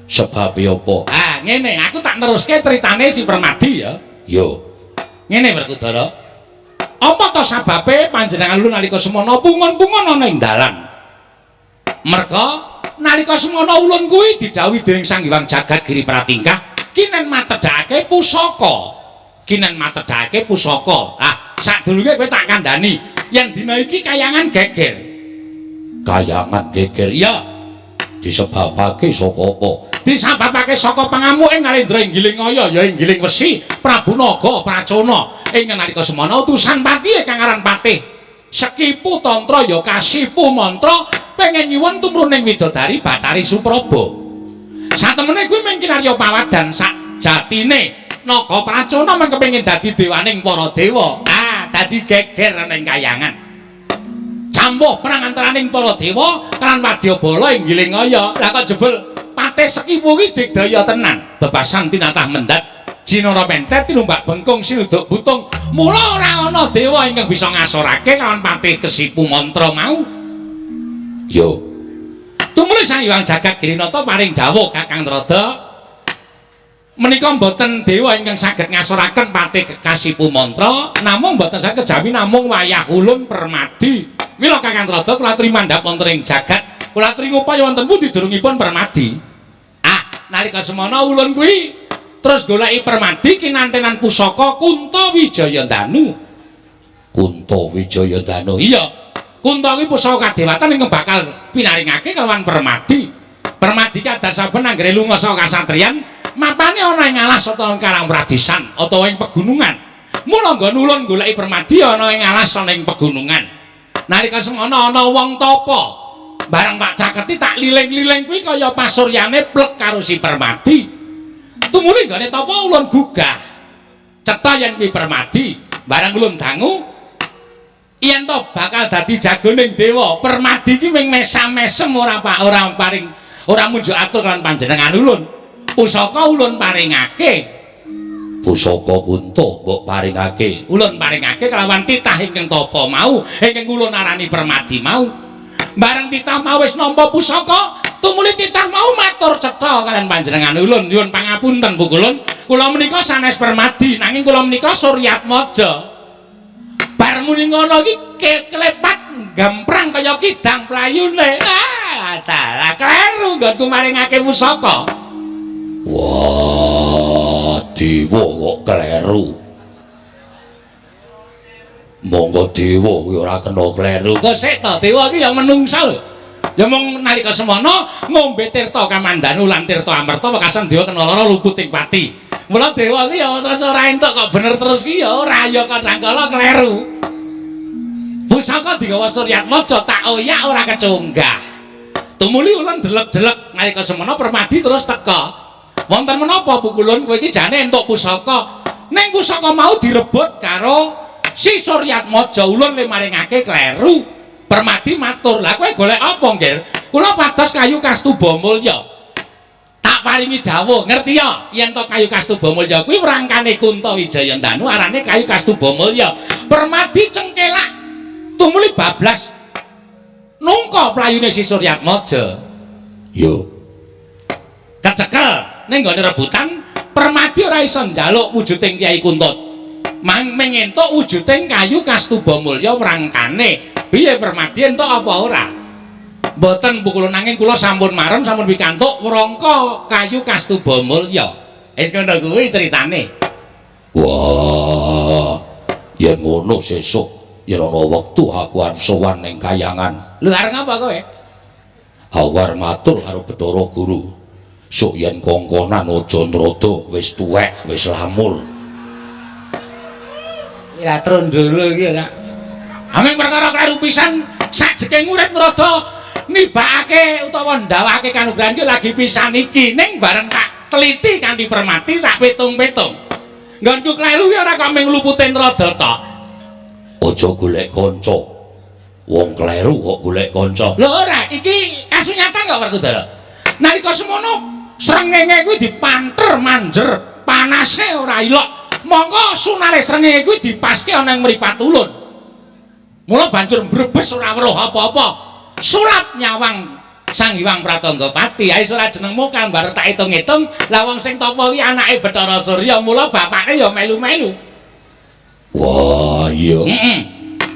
Sebabe apa? Ah, ngene, aku tak neruske critane si Permadi ya. Yo. Ngene Werkudara. Apa to sababe panjenengan lu nalika semono pungun-pungun ana ing dalan? Merga nalika semono ulun kuwi didhawuhi dening Sang Hyang Jagat Giri Pratingkah kinen matedhake pusaka. Kinen matedhake pusaka. Ah, sadurunge kowe tak kandhani yen dina iki kayangan geger. Kayangan geger? Iya. Disebabake saka apa? Disebabake saka pangamuke Narendra Inggiling Aya ya Inggiling Wesi Prabu Naga Pracona. Ing nalika semono utusan patihe kang aran Patih Sekipu Tantra ya Kasipu Mantra pengen nyuwun tumruning widodari Bathari Supraba. Satemene kuwi mung kinarya pawadan sak jatine Naga Pracona mung kepengin dadi dewaning para dewa. Ah, dadi geger ning kayangan. Campuh perang antaraning para dewa lan wadyabala Inggiling Aya. Lah kok jebul Patih Sekipu kuwi digdaya tenan. Bebasan tinatah mendhat Jinara pentet tinumbak bengkung sinuduk butung. Mula ora ana dewa ingkang bisa ngasorake lawan Patih Kesipu Mantra mau. Yo. Tumuli Sang Hyang Jagat Girinata paring dawuh, Kakang Trada, menika mboten dewa ingkang saged ngasoraken Patih Kasipu Mantra, namung mboten saged kejawi namung wayah ulun Permadi. Mila Kakang Trada kula aturi mandhap wonten ing jagat, kula aturi ngupaya wonten pundi durungipun Permadi. Ah, nalika semono ulun kuwi terus goleki Permadi kinantenan pusaka Kunta Wijayandanu. Kunta Wijayandanu? Iya. Kunta kuwi pusaka kadewatan ingkang bakal pinaringake kelawan Permadi. Permadi kadasaben anggere lunga saka kasatriyan, mapane ana ing alas utawa ing karang pradisan utawa ing pegunungan. Mula nggon ulun goleki Permadi ana ing alas ana ing pegunungan. Nalika semono ana wong tapa. Bareng tak caketi tak liling-liling kuwi kaya pasuryane plek karo si Permadi. Tumuli nggone tapa ulun gugah. Cetha yen kuwi Permadi. Bareng ulun dangu yen to bakal dadi jagoning dewa. Permadi iki mung mesam-mesem ora pak ora paring ora munjuk atur lan panjenengan ulun. Pusaka ulun paringake. Pusaka Kunta mbok paringake? Ulun paringake kelawan titah ingkang tapa mau, ingkang ulun arani Permadi mau. Bareng titah mau wis nampa pusaka, tumuli titah mau matur cetha kalian panjenengan ulun, nyuwun pangapunten Bu Kulun, kula menika sanes Permadi, nanging kula menika Suryatmaja. Bar muni ngono iki klepat gamprang kaya kidang playune. Ah, dalah kleru nggonku maringake pusaka. Wah, dewa kok kleru. Monggo dewa kuwi ora kena kleru. Kok sik to, dewa iki ya menungsa lho. Ya mung nalika semono ngombe tirta kamandanu lan tirta amerta wekasan dewa kena lara luput ing pati. Mula dewa iki ya terus ora entuk kok bener terus ki ya ora, ya kadang kala kleru. Pusaka digawa Suryatmaja tak oyak ora kecunggah. Tumuli ulun delek-delek nalika semono Permadi terus teka. Wonten menapa Pukulun kowe iki jane entuk pusaka. Ning pusaka mau direbut karo Si Suryatmaja ulun le maringake kleru. Permadi matur, "Lah kowe golek apa, Nggir?" "Kula pados kayu Kastuba Mulya." Tak paringi dawuh, ngerti ya? Yen to kayu Kastuba Mulya kuwi wrangkane Kunta Wijayandanu arane kayu Kastuba Mulya. Permadi cengkelak tumuli bablas nungka playune Si Suryatmaja. Yo. Kecekel ning nggone rebutan Permadi ora iso njaluk wujuding Kyai Kunta. Mang mengentuk wujuding kayu Kastuba Mulya wrangkane. Piye Permadi entuk apa ora? Mboten Pukulun nanging kula sampun marem sampun pikantuk wrangka kayu Kastuba Mulya. Wis ngono kuwi critane. Wah, yen ngono sesuk yen ana wektu aku arep sowan ning kayangan. Lho arep ngapa kowe? Aku arep matur karo Bathara Guru. Sok yen kongkonan aja nrada wis tuwek, wis lamur. Ya trondolo iki ora. Anging perkara kleru pisan sajeke urip nrada nibakake utawa ndawake kanugrahan iki lagi pisan iki ning bareng tak teliti kanthi Permati tak pitung-pitung. Nggonku kleru ki ora kok mung lupute nrada tok. Aja golek kanca. Wong kleru kok golek kanca. Lho ora, iki kasunyatan kok Werkudara. Nalika semono srengenge kuwi dipanter manjer, panase ora ilok. Mongko sunare srengenge kuwi dipaske ana ing mripat ulun. Mula banjur mbrebes ora weruh apa-apa. Sulap nyawang Sang Hyang Pratanggapati. Ae ora jenengmu kan bareng tak hitung-hitung, lah wong sing tapa kuwi anake Bathara Surya, mula bapake ya melu-melu. Wah, iya. Heeh.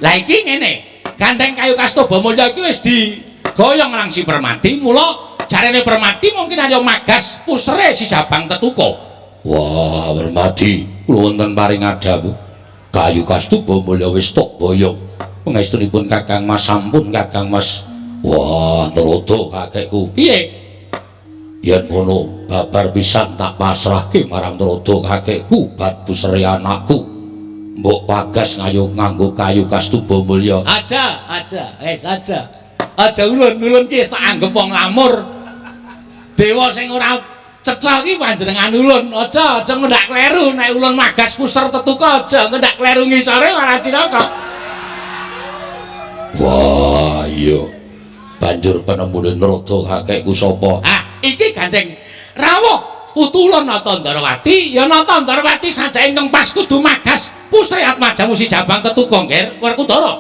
Lah iki ngene, gandeng kayu Kastuba Mulya iki wis digoyong lang si Permadi, mula jarene Permadi mungkin arya magas pusere si Jabang Tetuka. Wah, Permadi, kula wonten paring adhawuh. Kayu Kastuba Mulya wis tok boyong. Pangestunipun Kakang Mas sampun Kakang Mas. Wah, Narada kakekku. Piye? Yen ngono babar pisan tak pasrahke marang Narada kakekku bat pusere anakku. Mbok pagas ngayu nganggo kayu Kastuba Mulya. Aja, aja, wis aja. Aja ulun-ulun ki wis tak anggep wong lamur. Dewa sing ora cetha ki panjenengan ulun. Aja, aja ngendak kleru nek ulun magas puser Tetuka aja ngendak kleru ngisore ora cilaka. Wah, iya. Banjur penemune Narada kakekku sapa? Ah, iki gandeng rawuh putu ulun Nata Ndarawati, ya Nata Ndarawati sajake ingkang pas kudu magas pusre atmajamu si Jabang Tetuka Ngger Werkudara.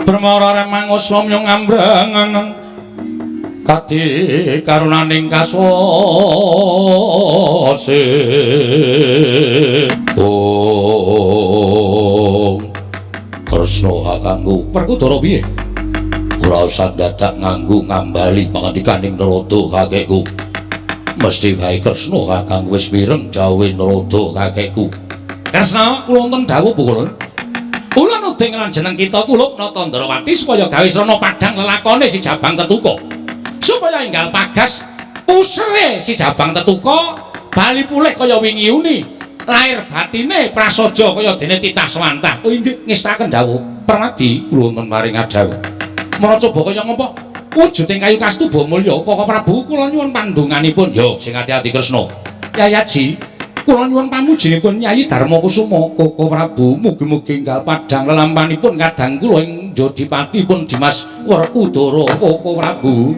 Permara remangoswa myung ambrang kadi karunaning kaswase. Ong Kresna kakangku. Werkudara piye? Ora usah dadak nganggo ngambali pangandikaning Narada kakekku. Mesti wae Kresna kakangku wis mireng dawuhe Narada kakekku. Kresna kula wonten dawuh Pukulun. Ulun uding lan jeneng kita kulup Nata Ndarawati supaya gawe srana padhang lelakone si Jabang Tetuka. Supaya enggal pagas pusere si Jabang Tetuka bali pulih kaya wingi uni. Lahir batine prasaja kaya dene titah swantah. Oh inggih ngestaken dawuh Permadi kula wonten paring adhawuh. Mara coba kaya ngopo? Wujuding kayu Kastuba Mulya Kaka Prabu kula nyuwun pandonganipun. Yo sing ati-ati Kresna. Yayaji, kula nyuwun pamujinipun Yayi Darma Kusuma Kaka Prabu mugi-mugi enggal padhang lelampanipun kadang kula ing Jodipatipun Dimas Werkudara Kaka Prabu.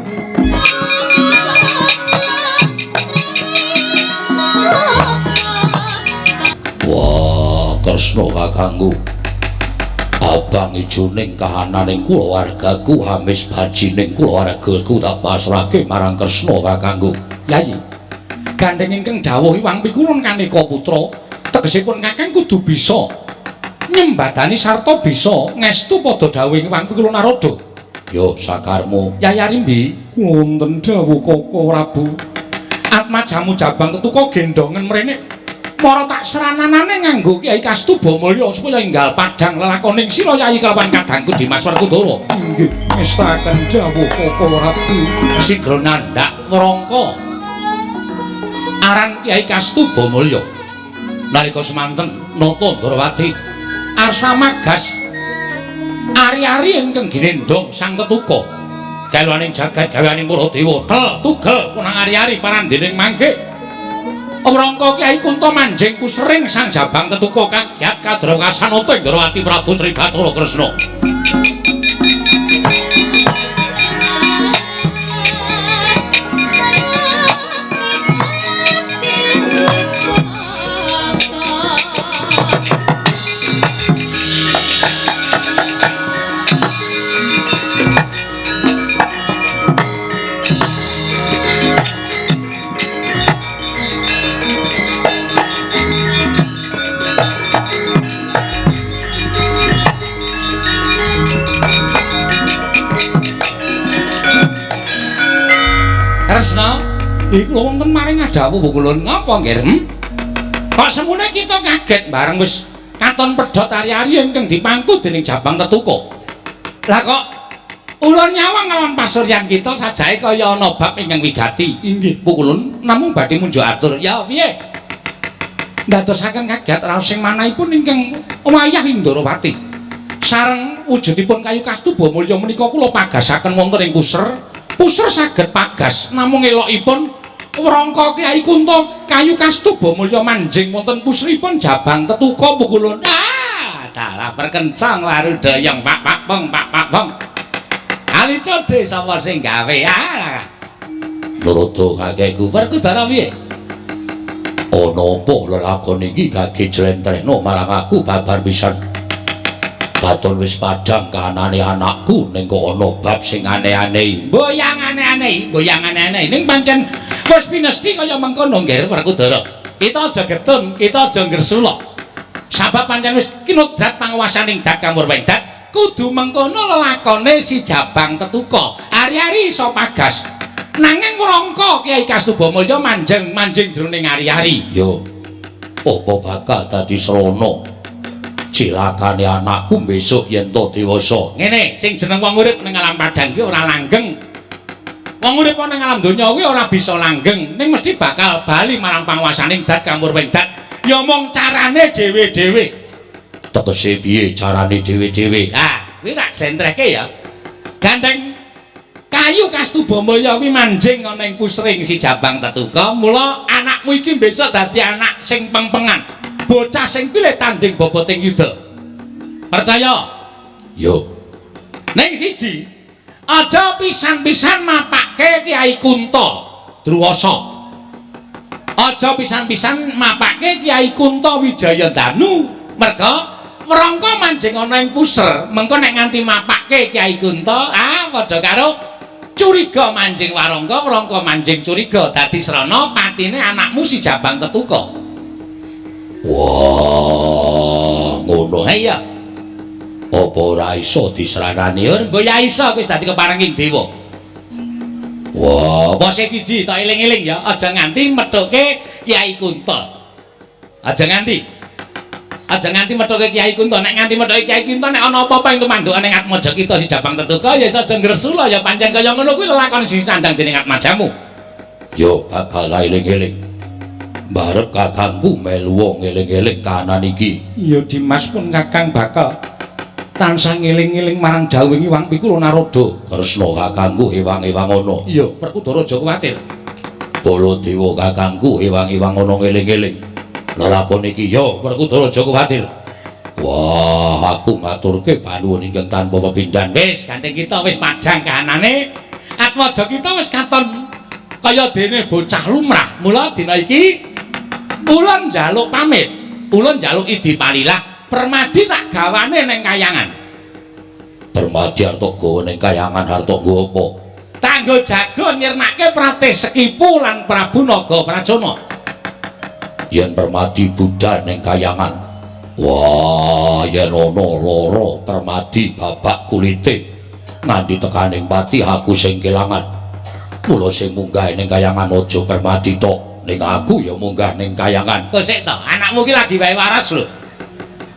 Wah, Kresna kakangku. Abang ijoning kahananing kulawargaku hamis bajining kulawargaku tak pasrahke marang Kresna kakangku. Yayi, gandeng ingkang dawuh Iwang Pikulun kaneka putra, tegesipun kakang kudu bisa nyembadani sarta bisa ngestu padha dawuh Iwang Pikulun Narada. Yo sakarmu. Yayi Arimbi, kula wonten dawuh Kaka Prabu. Atmajamu Jabang Tetuka gendongen mrene. Mara tak serananane nganggo Kyai Kastuba Mulya supaya enggal padhang lelakoning sira Yayi kelawan kadangku Dimas Werkudara. Inggih, ngestaken dawuh Kaka Prabu. Sigra nandhak wrangka aran Kyai Kastuba Mulya. Nalika semanten Nata Ndarawati arsa magas ari-ari ingkang ginendhong Sang Tetuka. Galuaning jagat gaweaning para dewa, tel tugel punang ari-ari parandening mangke. Wrangka Kyai Kunta manjing kusering Sang Jabang Tetuka kagyat kadrawasanata ing Ndrawati Prabu Sri Bathara Kresna. Kresna, iki kula wonten maring adhawuh kula ngapa nggih? Kok semune kita kaget bareng wis katon pedhot ari-ari ingkang dipangku dening Jabang Tetuka. Lah kok ulun nyawang nglawan pasuryan kita sajae kaya ana bab ingkang wigati. Inggih, pukulun namung badhe munjuk atur. Ya piye? Ndadosaken kaget raos sing manahipun ingkang wayah ing Ndrawati. Sareng wujudipun kayu kastuba mulya menika kula pagasaken wonten ing puser. Puser saged pagas namung elokipun wrangka Kyai Kunta kayu kastuba mulya manjing wonten pusripun Jabang Tetuka pukulun. Ah, dalah perkencang warudayang pak pak pong pak pak pong. Alica sapa sing gawe? Ah. Narada kakekku, Werkudara piye? Ana apa lelakon iki gage jlentrehno marang aku babar pisan. Katon wis padhang kahanane anakku ning kok ana bab sing aneh-aneh. Mboyang aneh-aneh, mboyang aneh-aneh. Ning pancen wis pinesti kaya mengkono nggih Werkudara. Kita aja getun, kita aja ngresula. Sabab pancen wis kinodrat panguwasaning Dat Kamurwendat, kudu mengkono lelakone si Jabang Tetuka. Ari-ari iso pagas. Nanging wrangka Kyai Kastuba Mulya manjing jroning ari-ari. Yo, apa bakal dadi srana cilakane anakku besok yen to dewasa? Ngene, sing jeneng wong urip ning alam padhang ki ora langgeng. Wong urip ning alam donya kuwi ora bisa langgeng, ning mesti bakal bali marang panguwasaning Dat Kamurwendat. Ya mung carane dhewe-dhewe. Tegese piye carane dhewe-dhewe? Ah, kuwi tak jlentrehke ya. Gandeng kayu Kastuba Mulya kuwi manjing ana ing pusring si Jabang Tetuka, mula anakmu iki besok dadi anak sing pengpengan. Bocah sing pilih tanding boboting yuda. Percaya? Yo. Ning siji, aja pisan-pisan mapake Kyai Kunta Druwasa. Aja pisan-pisan mapake Kyai Kunta Wijayandanu. Merga wrangka manjing ana ing puser, mengko nek nganti mapake Kyai Kunta, ah padha karo curiga manjing warangka, warangka manjing curiga dadi srana patine anakmu si Jabang Tetuka. Wah, ngono. Ha iya. Apa ora iso disranani? Mbok ya iso wis dadi keparenging dewa. Wah, bose siji tak eling-eling ya, aja nganti methuke Kyai Kunta. Aja nganti. Aja nganti methuke Kyai Kunta. Nek nganti methuke Kyai Kunta nek ana apa-apa ing tumandukane Atmaja kita si Jabang Tetuka ya iso aja ngresula ya pancen kaya ngono kuwi lelakon sing sandang dening Atmajamu. Yo bakal eling-eling. Barep kakangku melu ngeling-eling kahanan iki. Ya Dimas pun kakang bakal tansah ngeling-eling marang dawuh Hyang Pikula Narada. Kresna kakangku ewang-ewang ana. Iya, Werkudara aja kuwatir. Baladewa kakangku ewang-ewang ana ngeling-eling. Lelakon iki ya Werkudara aja kuwatir. Wah, aku ngaturke panuwun ingkang tanpa pepindhan. Wis, gandeng kita wis padhang kahanane. Atmaja kita wis katon kaya dene bocah lumrah. Mula dina iki ulun njaluk pamit, ulun njaluk idi palilah, Permadi tak gawane ning kayangan. Permadi arep gawa ning kayangan arep nggo apa? Tanggo jaga nyirnake Pratih Sekipu lan Prabu Naga Prajana. Yen Permadi budal ning kayangan, wah, yen ana lara Permadi babak kulite nganti tekaning pati aku sing kelangan. Mula sing munggah ning kayangan aja Permadi tok. Ning aku ya munggah ning kayangan. Kok sik to, anakmu ki lagi wae waras lho.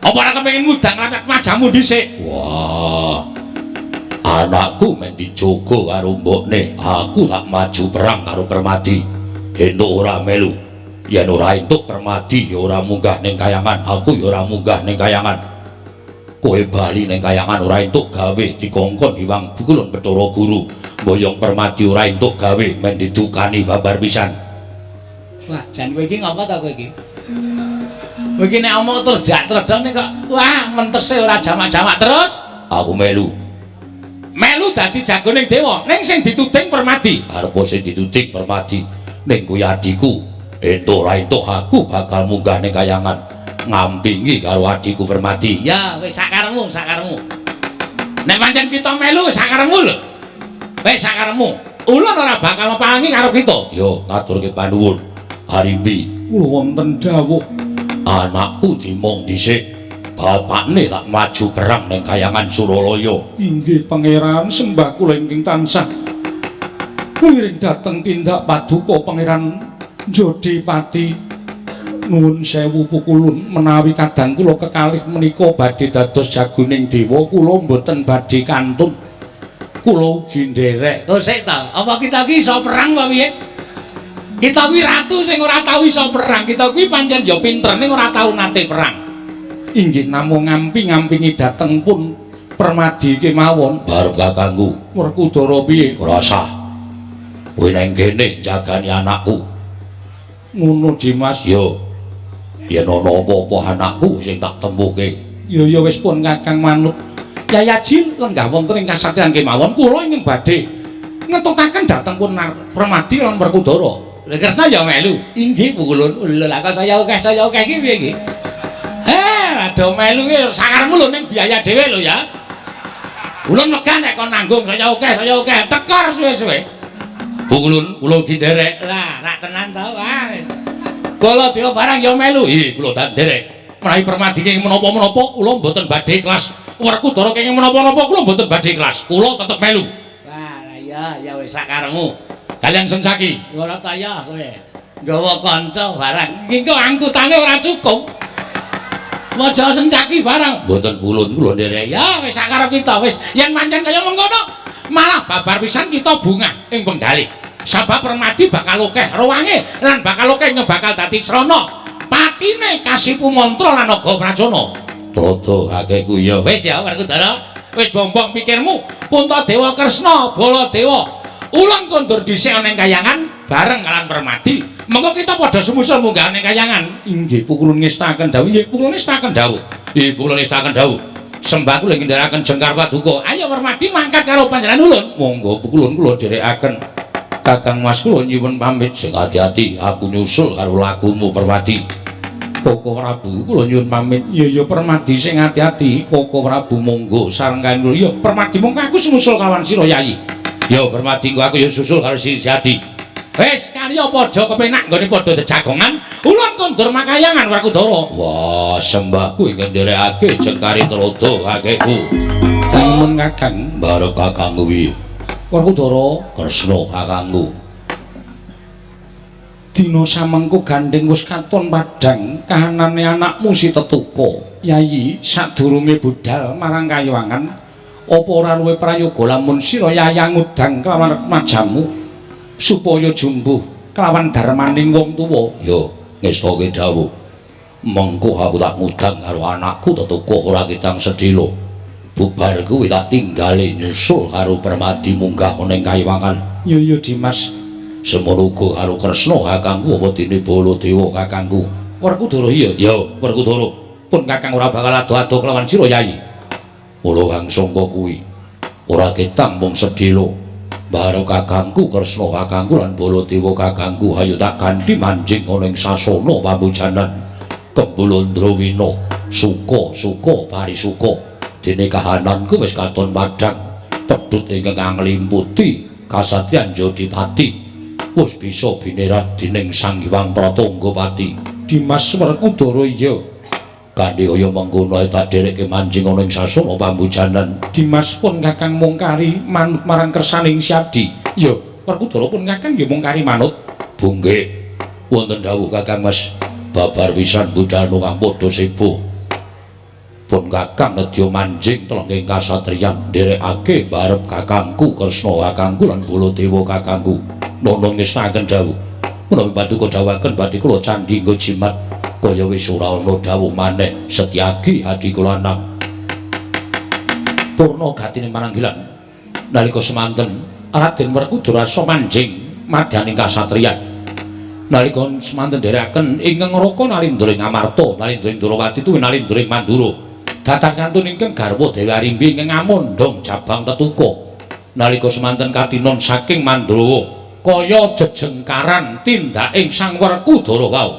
Apa ora kepengin ngundang majamu dhisik? Wah. Anakku men dijogo karo mbokne, aku tak maju perang karo Permadi. Entuk ora melu. Yen ora entuk Permadi ya ora munggah ning kayangan, aku ya ora munggah ning kayangan. Kowe bali ning kayangan ora entuk gawe dikongkon Hyang Pukulun Bathara Guru. Mboyong Permadi ora entuk gawe men didukani babar pisan. Wah, jan kowe iki ngapa ta kowe iki? Kowe iki nek omong terdak-terdok nek kok wah mentese ora jamak-jamak terus aku melu. Melu dadi jagoning dewa, ning sing dituding Permadi. Arepa sing dituding Permadi ning kuwi adhiku. Entuk ora entuk aku bakal munggah ning kayangan ngampingi karo adhiku Permadi. Ya wis sakaremu, sakaremu. Nek pancen kita melu sakaremu lho. Wis sakaremu. Ulun ora bakal mepalangi karo kita. Yo ngaturke panuwun. Harimbi, kula wonten dawuh. Anakku dimong dhisik. Bapakne tak maju perang ning kayangan Suralaya. Inggih pangeran, sembah kula ingkang tansah wiring dhateng tindak paduka Pangeran Jodipati. Nuwun sewu pukulun menawi kadang kula kekalih menika badhe dados jagoning dewa kula mboten badhe kantun. Kula ugi nderek. Kok sik ta? Apa kita iki iso perang apa piye? Kita kuwi ratu sing ora tau iso perang. Kita kuwi pancen ya pinter ning ora tau nate perang. Inggih namung ngampi-ngampingi dhateng pun Permadi kemawon. Barep kakangku. Werkudara piye? Ora sah. Kowe nang kene jagani anakku. Ngono Dimas. Yo. Yen ana apa-apa anakku sing tak tempuhke. Ya ya wis pun kakang manut. Yayaji lenggah wonten ing kasatriyan kemawon kula ingkang badhe ngetutaken dhateng pun Permadi lan Werkudara. Lha Kresna ya melu. Inggih pukulun. Lha kok saya akeh iki piye iki? Rada melu ki sakaremu lho ning biaya dhewe lho ya. Ulun megah nek kon nanggung saya akeh tekor suwe-suwe. Pukulun kula ugi nderek. Lah rak tenan ta wae. Baladewa barang ya melu. Ih kula tak nderek. Menawi Permadi kenging menapa-menapa kula mboten badhe ikhlas. Werkudara kenging menapa-napa kula mboten badhe ikhlas. Kula tetep melu. Wah lah ya ya wis sakaremu. Kalian Sencaki. Ora ta ya kowe. Nggawa kanca barang. Iki kok angkutane ora cukup. Waja Sencaki barang. Mboten pulun kula nderek. Ya wis sakarep kita wis yen pancen kaya mengkono malah babar pisan kita bungah ing penggalih. Sabab Permadi bakal akeh ruwange lan bakal akeh bakal dadi srana. Patine kasipu mantra lan naga pracana. Toto kakekku ya. Wis ya Werkudara, wis bombong pikirmu. Puntadewa Kresna, Baladewa. Ulang kondur dhisik ana ing kayangan bareng kalian Permadi. Mengko kita padha sumusul munggah ning kayangan. Inggih pukulun ngestaken dawuh. Inggih pukulun ngestaken dawuh. Inggih pukulun ngestaken dawuh. Sembah kula ngendharaken jengkar paduka. Ayo Permadi mangkat karo panjenengan ulun. Monggo pukulun kula dherekaken. Kakang Mas kula nyuwun pamit. Sing ati-ati aku nyusul karo lagumu Permadi. Koko Prabu kula nyuwun pamit. Ya ya Permadi sing ati-ati. Koko Prabu monggo sareng kula. Ya Permadi monggo aku sumusul kawan sira Yayi. Ya Permadi engko aku ya susul karo si Jadi. Wis karya padha kepenak nggone padha jejagongan, ulun kondur makayangan Werkudara. Wah, sembahku ingkang nderekake jengkari tuladha kakekku. Nuwun Kakang. Barep kakangku piye? Werkudara, Kresna kakangku. Dina samengko gandeng wis katon padhang kahanane anakmu si Tetuka. Yayi, sadurunge budal marang kayangan, apa ora luwih prayoga lamun sira yayang ngudang kelawan remajamu supaya jumbuh kelawan darmaning wong tuwa? Yo, ngestake dawuh. Mengko aku tak ngudang karo anakku Tetuka ora kitang sedhela. Bubar kuwi tak tinggale nyusul karo Permadi munggah ning kayiwangan. Yo yo Dimas. Semono uga karo Kresna kakangku apa dene Baladewa kakangku. Werkudara iya. Yo, Werkudara. Pun kakang ora bakal ado-ado kelawan sira Yayi. Mula kang sangka kuwi ora ketang mung sedhela. Bareng kakangku Kresna kakangku lan Baladewa kakangku ayo tak ganti manjing ana ing sasana pamujanan. Kembulundrawina suka-suka parisuka. Dene kahananku wis katon padhang. Pedhut ingkang nglimputi kasatriyan Jodipati. Wis bisa binerat dening Sang Hyang Pratanggapati. Dimas Werkudara iya. Kandhe kaya mengkono tak dherekke manjing ana ing sasana pambujanan. Dimas pun kakang mung kari manut marang kersaning Syadi. Ya, Werkudara pun kakang ya mung kari manut. Bunggih, wonten dawuh Kakang Mas, babar pisan budalno kang padha sebo. Pun kakang nedya manjing telenging kasatriyan nderekake barep kakangku Kresna kakangku lan Baladewa kakangku. Nono ngestaken dawuh. Menawi paduka dawuhaken badhe kula candhi nggo jimat kaya wis ora ana dawuh maneh Setyaki adi kula lanang. Purna gatine mananggilan nalika semanten Raden Werkudara rasa manjing madyaning kasatriyan. Nalika semanten nderekaken ingkang Raka Nalindra ing Amarta, Nalindra ing Ndrawati tuwi Nalindra ing Mandura. Datan kantun ingkang garwa Dewi Arimbi ingkang ngamondhong jabang tetuka. Nalika semanten katinon saking Mandrawa kaya jejengkaran tindaking Sang Werkudara wau.